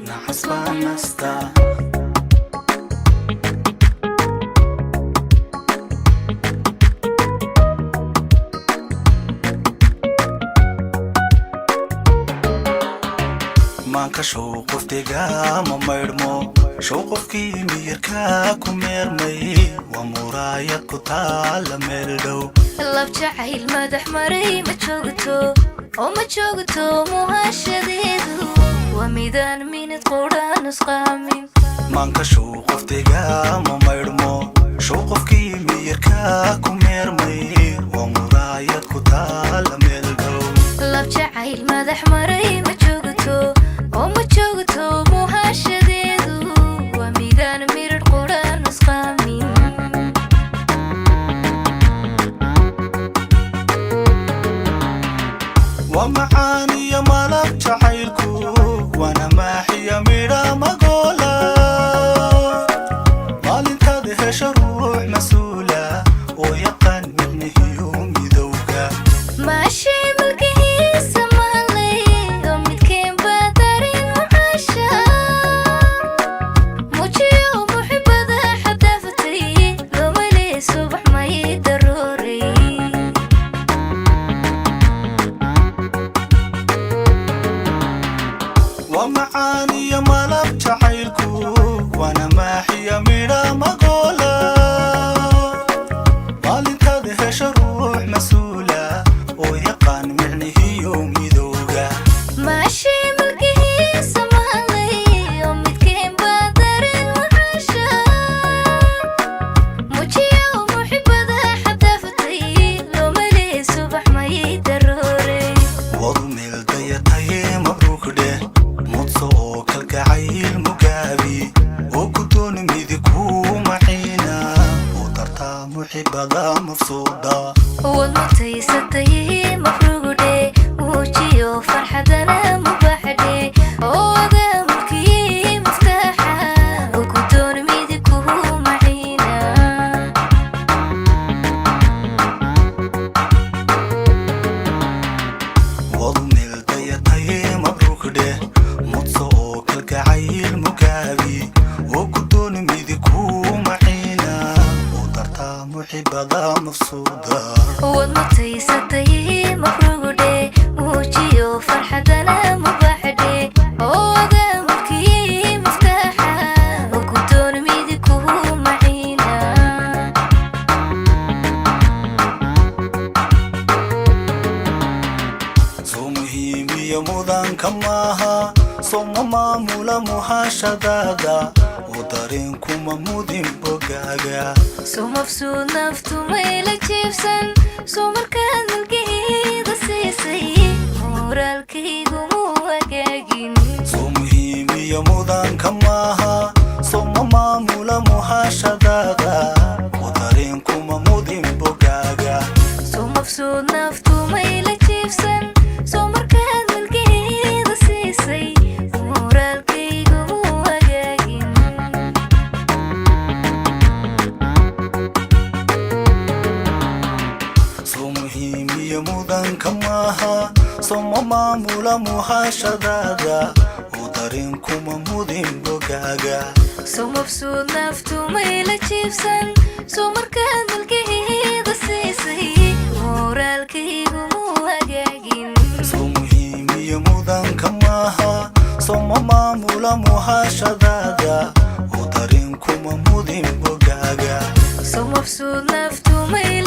Nacas baa nasta. Maanka show qoftiga ma maydhmo, show qofkii miyirka ku meermay, waa muraayad ku taala meel dhow. Lab jacayl madax maray ma joogto oo ma joogto, muhaashadeedu waa midaan minid qudha nusqaamin. Maanka show qoftiga ma maydhmo, show qofkii miyirka ku meermay, waa muraayad ku taala meel dhow. Lab jacayl madax maray ma joogto oo ma joogto, muhaashadeedu waa midaan mirid qudha nusqaamin. Waa macaan iyo malab jacaylku, waana maaxiya midha magoola. Maalintaad hesho ruux mas-uula oo yaqaan micnihiyo midowga. Maashay mulkihiisa maalay oo midkeen baa darin mucaasha, mujiyo muxibada xadaafatay loomale subax may darooray. Waa macaan iyo malab jacaylku, waana maaxiya midha magoola. Maalintaad hesho ruux mas-uula oo yaqaan micnihiyo midowga. Maashay mulkihiisa maalay oo midkeen baa darin mucaasha, mujiyo muxibada xadaafatay loomale subax may darooray. Wadu meel dayataye mabruuk dheh, mudso oo kalgacayl mugaabi oo gudoon midig ku maciina oo dartaa muxibada mafsuuda. Wad mutaysatay mafrugudhe, muujiyo farxadana mubaxdhe, oo wada mulkiyey muftaaxa oo gudoon midig kuhu maciina. Wadu meel dayataye mabruuk dheh, mudso oo kalgacayl mugaabi oo gudoon midig ku maciina oo dartaa muxibada mafsuuda. Wad mutaysatay mafrugudhe, muujiyo farxadana mubaxdhe, oo wada mulkiyey muftaaxa oo gudoon midig kuhu maciina. Soo muhiimiyo mudanka maaha, soo ma maamula muhaashadaada oo dareenkuma mudin bogaaga. Soo mafsuud naftu mayla jiibsan, soo markaad mulkihiida siisay moraalkaygu muu hagaagin. Soo muhiimiyo mudanka maaha, soo ma maamula muhaashadaada oo dareenkuma mudin bogaaga. Soo mafsuud naftu mayla jiibsan, soo markaad mulkihiida siisay moraalkaygu muu hagaagin. Soo muhiimiyo mudanka maaha, soo ma maamula muhaashadaada oo dareenkuma mudin bogaaga. Soo mafsuud naftu mayla jiibsan, soo markaad mulkihiida siisay moraalkaygu muu hagaagin. Soo muhiimiyo mudanka maaha, soo ma maamula muhaashadaada oo dareenkuma mudin bogaaga. Soo mafsuud naftu mayla